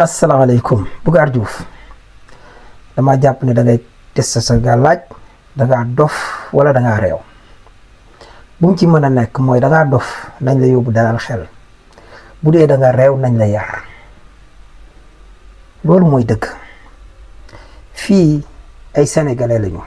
asalaamaaleykum Bougar Diouf dama jàpp ne da ngay test sa gàllaaj da ngaa dof wala da ngaa réew bu mu ci mën a nekk mooy da ngaa dof nañ la yóbbu dalal xel bu dee da nga réew nañ la yar loolu mooy dëgg. fii ay sénégalais lañu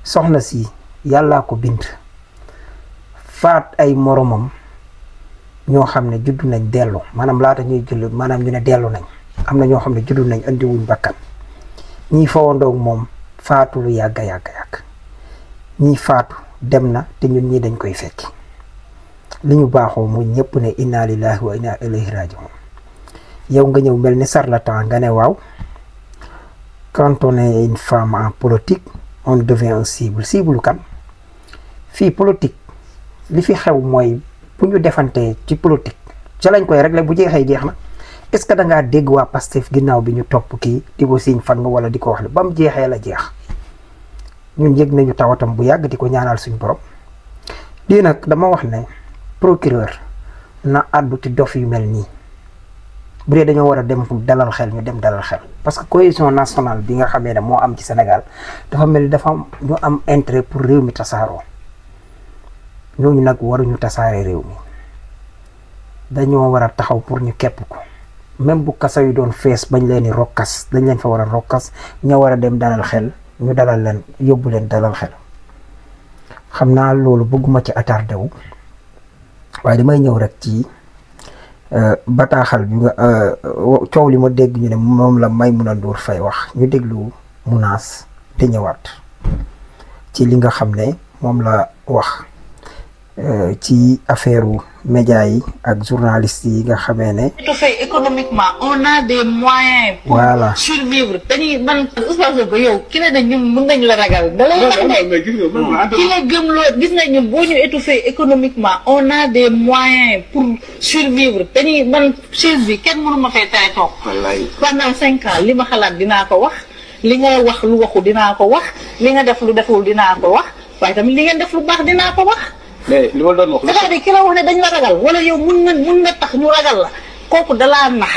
soxna si yàllaa ko bind faat ay moromam ñoo xam ne juddu nañ dellu maanaam laata ñuy julli maanaam ñu ne dellu nañ am na ñoo xam ne juddu nañ andiwuñ bakkan ñii fawandoog moom faatu lu yàgg ñii faatu dem na te ñun ñii dañ koy fekki li ñu baaxoo muy ñëpp ne inna lillahi wa inna ilayhi rajiun yow nga ñëw mel ni charlatan nga ne waaw quand on est une femme en politique on devient un cible kan fii politique li fi xew mooy bu ñu defantee ci politique ca lañ koy régler bu jeexee jeex na est-ce que da ngaa dégg waa Pastef ginnaaw bi ñu topp kii di ko siñ fan nga wala di ko wax ne ba mu jeexee la jeex ñun yëg nañu tawatam bu yàgg di ko ñaanal suñu borom. lii nag dama wax ne procureur na àddu ci dof yu mel nii bu dee dañoo war a dem dalal xel ñu dem dalal xel parce que cohésion nationale bi nga xamee ne moo am ci Sénégal dafa mel ni dafa ñu am intérêt pour réew mi tasaaroo ñooñu nag waruñu tasaare réew mi dañoo war a taxaw pour ñu képp ko même bu kasa yu doon fees bañ leen di rokkas dañ leen fa war a rokkas ña war a dem dalal xel ñu dalal leen yóbbu leen dalal xel. xam naa loolu bëgguma ci attardé wu waaye damay ñëw rek ci bataaxal bi nga coow li ma dégg ñu ne moom la Maimouna Ndour Faye wax ñu déglu Mounass te ñëwaat ci li nga xam ne moom la wax ci affaire média yi ak journalistes yi nga xamee ne. étouffé économiquement on a des moyens. pour voilà survivre dañuy man Ousmane Sonko yow ki la ne ñun mën nañ la ragal. da lay wax ki la gëm loo gis nga ñun boo ñu étouffé économiquement on a des moyens pour survivre dañuy man chaise bi kenn mënu ma fay tere toog. pendant 5 ans li ma xalaat dinaa ko wax li nga wax lu waxu dinaa ko wax li nga def lu deful dinaa ko wax waaye tamit li ngeen def lu baax dinaa ko wax. mais li ma doon wax. c'est-à-dire ki la wax ne dañ la ragal wala yow mun na tax ñu ragal la kooku dalaa nax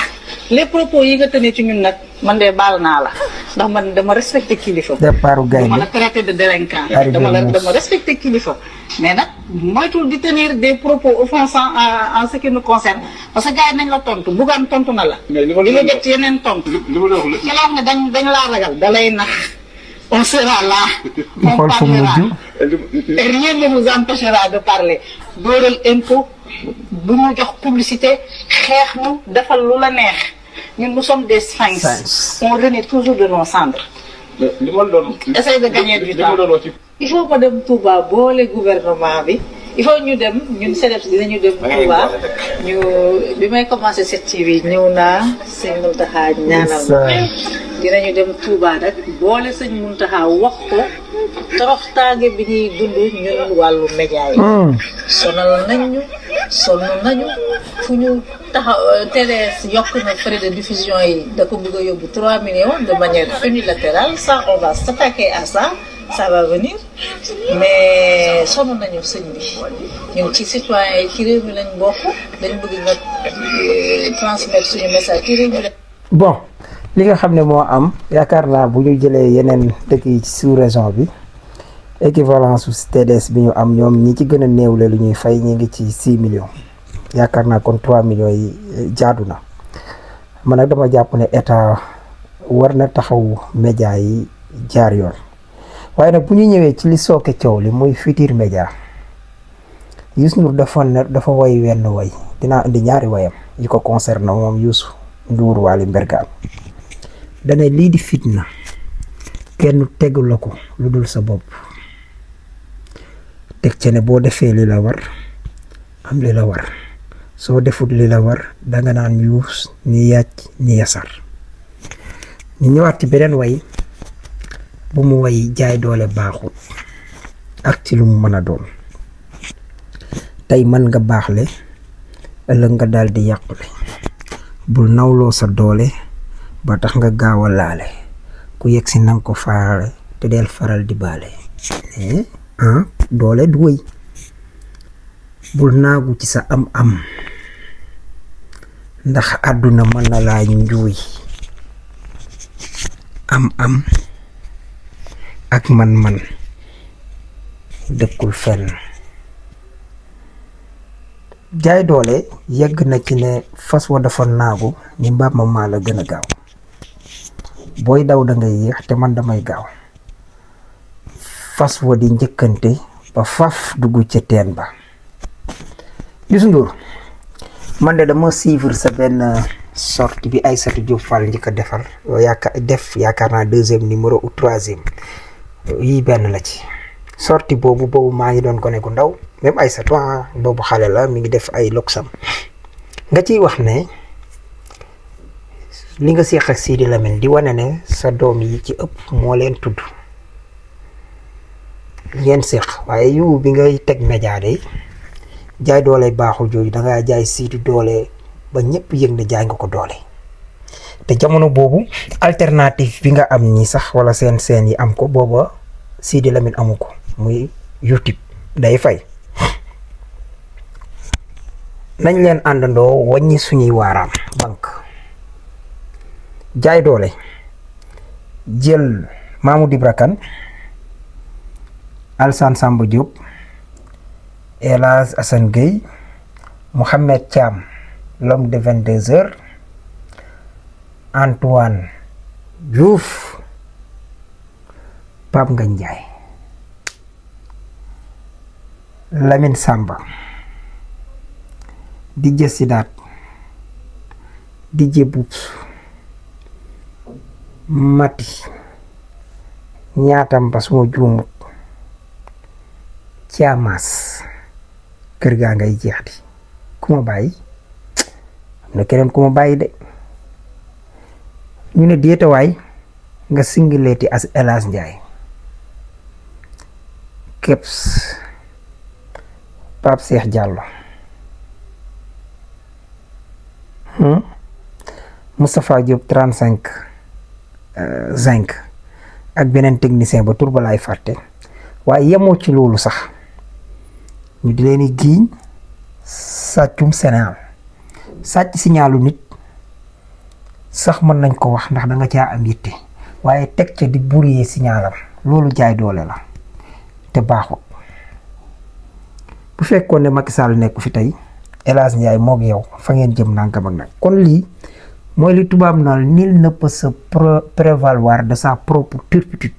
les propos yi nga tënee ci ñun nag man de baal naa la ndax man dama respecté kilifa. départu gaynde dama la traité de délinquant. dama respecté kilifa. mais nag moytul di tenir des propos offensants en ce qui nous concerne parce que gars yi nañ la tontu Bougane tontu na la. mais li nga jot yeneen tontu. li ma doon wax ki la wax ne dañ laa ragal dalay nax. on sera là, on parlera. Et rien ne nous empêchera de parler. Dóoral impôt, bu ñu jox publicité, xeex ñu defal lu la neex. Ñun nous sommes des sphinx. On renaît toujours de nos cendres. Essaye de gagner du temps. Il faut que dem Touba boole gouvernement bi. Il faut ñu dem ñun CDEPS dinañu dem Touba ñu bi may commencé cette TV ñëw naa sëñ Mountakha ñaanal dinañu dem Touba rek boole sëñ Mountakha wax ko toroxtaange bi ñuy dund ñun wàllu média yi. sonal nañu fu ñu taxaw télé yokk na frais de diffusion yi da ko bëgg a yóbbu 3 millions de manière unilatérale ça on va s'attaquer à ça. Ça va venir mais sonn nañu sëñ bi ñun ci citoyen yi ci réew mi lañ bokk dañ bëgg nga transmettre suñu message ci réew mi la. bon li nga xam ne moo am yaakaar naa bu ñu jëlee yeneen dëkk yi ci sous-région bi équivalence su TDS bi ñu am ñoom ñi ci gën a néewle lu ñuy fay ñu ngi ci 6 millions yaakaar naa kon 3 millions yi jaadu na man nag dama jàpp ne état war na taxaw média yi jaar yoon. waaye nag bu ñu ñëwee ci li sooke coow li muy Futurs Médias Youssou Ndour dafa woy wenn woy dinaa indi ñaari woyam yi ko concerne moom Youssou Ndour Waly Mbergane dane lii di fitna kenn tegu la ko lu dul sa bopp teg ca ne boo defee li la war am li la war soo defut li la war danga naan yuus ni yàcc ni yasar ñu ñëwaat ci beneen way bu mu way jaay doole baaxul ak ci lu mu mën a doon tey mën nga baaxle ëllëg nga daal di yàqule bul nawloo sa doole ba tax nga gaaw a laale ku yegg si nanga ko faale te del faral di baale doole du wëy bul naagu ci sa am ndax àdduna mën na laa njuuy am ak man dëkkul fenn. jaay doole yegg na ci ne fas wa dafa naagu ni mbaam ma maa la gën a gaaw booy daw da ngay yéex te man damay gaaw fas wa di njëkkante ba faf dugg ca teen ba. Youssou Ndour man de dama suivre sa benn sortie bi Aïssatou Diop Fall njëkk a defar yaakaar naa 2e numéro ou 3e yii benn la ci sortie boobu maa ngi doon gone gu ndaw même Aïssatou boobu xale la mi ngi def ay loksam nga ciy wax ne li nga seex ak Sidi Lamine di wane ne sa doom yi ci ëpp moo leen tudd ngeen seex waaye yu bi ngay teg média de jaay doole baaxul jooju dangaa jaay Sidi doole ba ñëpp yëg ne jaay nga ko doole te jamono boobu alternative bi nga am ñi sax wala seen yi am ko booba Sidi Lamine amu ko muy YouTube day fay. nañ leen àndandoo wàññi suñuy waaraam banque jaay doole jël Mamoudou Ibra Kane Alassane Samba Diop El Hadj Assane Gueye Mohamed Thiam l'homme de 22 heures Antoine Diouf Pape Ngagne Ndiaye Lamine Samba DJ Sidaat DJ Boubs Mati ñaatam ba suma juumut Thiamas kër gaa ngay jeex di ku ma bàyyi am na keneen ku ma bàyyi de ñu ne déetawaay nga singileeti as El Hadj Ndiaye Keps Pape Cheikh Diallo Moustapha Diop 35 zinc ak beneen technicien ba tur ba laay fàtte waaye yemoo ci loolu sax ñu di leen di giiñ sàccum Sénégal sàcc signalu nit sax mën nañ ko wax ndax da nga caa am yitte waaye teg ca di brouiller signalam loolu jaay doole la te baaxul. bu fekkoon ne Macky Sall nekk fi tey El Hadj Ndiaye moog yow fa ngeen jëm nangam ak nag kon lii mooy li tubaab naan nul ne peut se prévaloir de sa propre turpitude.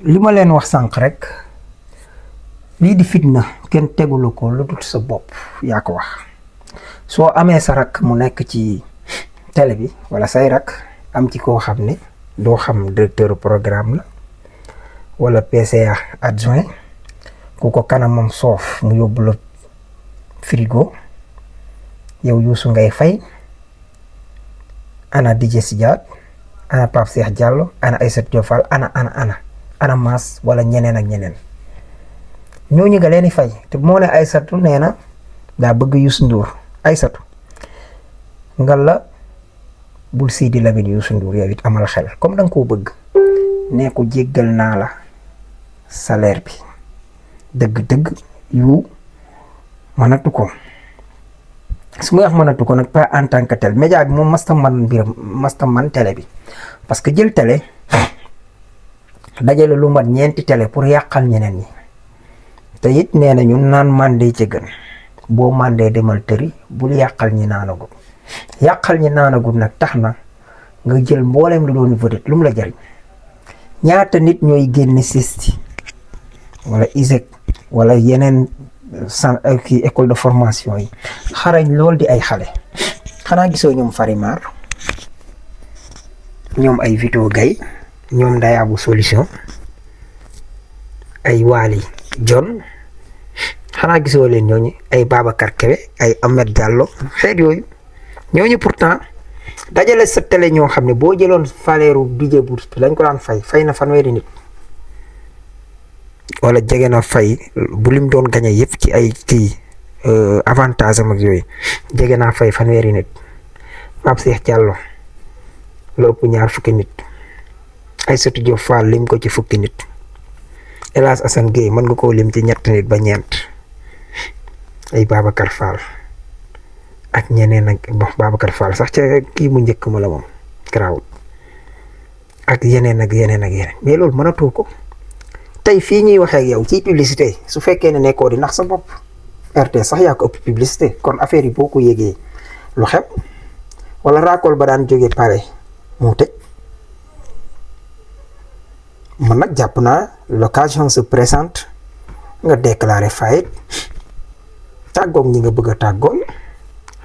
li ma leen wax sànq rek lii di fitna kenn tegulu ko lu dul sa bopp yaa ko wax soo amee sa rak mu nekk ci télé bi wala say rak am ci koo xam ne doo xam directeur programme la wala PCA adjoint ku ko kanamam soof mu yóbbu la frigo yow Youssou ngay fay ana DJ Sidiat ana Pape Cheikh Diallo ana Aïssatou Diop Fall ana Mass wala ñeneen ak ñeneen ñooñu nga leen di fay te moo ne Aïssatou nee na daa bëgg Youssou Ndour Aïssatou nga la bul Sidi Lamine Youssou Ndour yow it amal xel comme danga koo bëgg nee ko jéggal naa la salaire bi dëgg-dëgg yu mënatu ko su ma wax mënatu ko nag pas en tant que tel média bi moom masta man télé bi parce que jël télé dajale lu mat ñeenti télé pour yàqal ñeneen ñi te it nee na ñun naan mandé ci gën boo mandé demal tëri bul yàqal ñi naanagul yàqal ñi naanagul nag tax na nga jël mbooleem lu doon vedette lu mu la jariñ ñaata nit ñooy génne sisti wala ISEC wala yeneen kii école de formation yi xarañ lool di ay xale xanaa gisoo ñoom Farimar ñoom ay Vito Gay ñoom Ndayaabu solution ay Waly John xanaa gisoo leen ñooñu ay Babacar Kebe ay Ahmed Diallo xeet yooyu ñooñu pourtant dajale sa télé ñoo xam ne boo jëloon faleeru DJ Bourse bi lañ ko daan fay na fanweeri nit wala jege na fay bu lim doon gañe yëpp ci ay kii avantage am ak yooyu jege naa fay fanweeri nit Pape Cheikh Diallo la ëpp ñaar fukki nit Aïssatou Diop Fall lim ko ci fukki nit El Hadj Assane Gueye mën nga koo lim ci ñett nit ba ñeent ay Babacar Fall ak ñeneen ak bon Babacar Fall sax ca kii mu njëkk ma la moom garaawul ak yeneen ak yeneen ak yeneen mais loolu mënatoo ko tey fii ñuy waxee ak yow ci publicité su fekkee ne nekkoo di nax sa bopp RT sax yaa ko ëpp publicité kon affaire yi boo ko yégee lu xew wala raakool ba daan jóge pare moo tëj man nag jàpp naa l'occasion se présente nga déclarer faillite tàggoog ñi nga bëgg a tàggool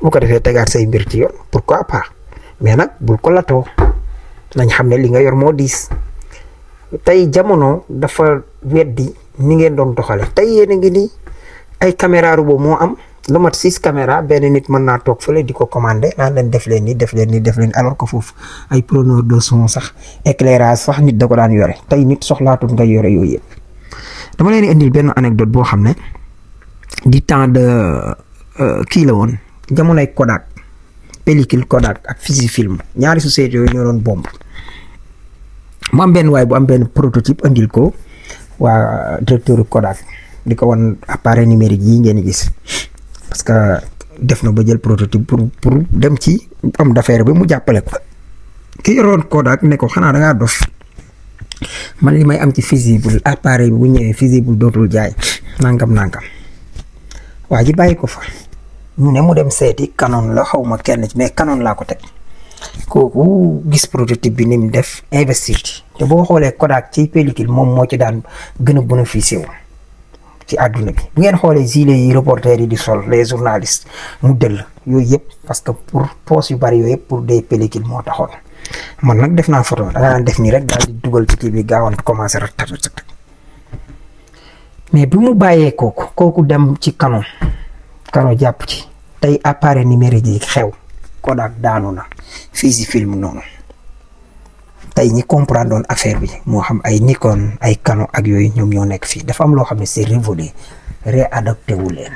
bu ko defee tegaat say mbir ci yoon pourquoi pas mais nag bul ko latoo nañ xam ne li nga yor moo diis tey jamono dafa weddi ni ngeen doon doxale tey yéen a ngi nii ay caméra robot moo am lu mat 6 caméra benn nit mën naa toog fële di ko commandé naan leen def leen ni def leen ni def leen alors que foofu ay preneur de son sax éclairage sax nit da ko daan yore tey nit soxlaatul nga yore yooyu yëpp. dama leen indil benn anecdote boo xam ne di temps de kii la woon jamonoy Kodak pellicule Kodak ak Fujifilm ñaari sociétés yooyu ñoo doon bomb mu am benn waay bu am benn prototype andil ko waa directeur Kodak di ko wan appareil numérique yi ngeen gis parce que def na ba jël prototype pour dem ci am d'affaire bi mu jàppale ko ki yoroon Kodak ne ko xanaa da ngaa dof man li may am ci visible appareil bi bu ñëwee visible dootul jaay nangam waa ji bàyyi ko fa ñu ne mu dem seeti Canon la xaw ma kenn ci mais Canon laa ko teg kooku gis prototype bi ni mu def investir ci te boo xoolee Kodak ci pellicule moom moo ci daan gën a bénéficier wu ci àdduna bi bu ngeen xoolee gilet yi reporters yi di sol les journalistes mu dëll yooyu yëpp parce que pour poste yu bari yooyu yëpp pour des pellicules moo taxoon man nag def naa photo da nga daan def nii rek daal di dugal ci kii bi gaawoon commencé rek mais bi mu bàyyee kooku dem ci Canon jàpp ci tey appareil numérique yi xew Kodak daanu na Fujifilm noonu tey ñi comprendre doon affaire bi moo xam ay Nikon ay Canon ak yooyu ñoom ñoo nekk fii dafa am loo xam ne c'est révolu réadapté wu leen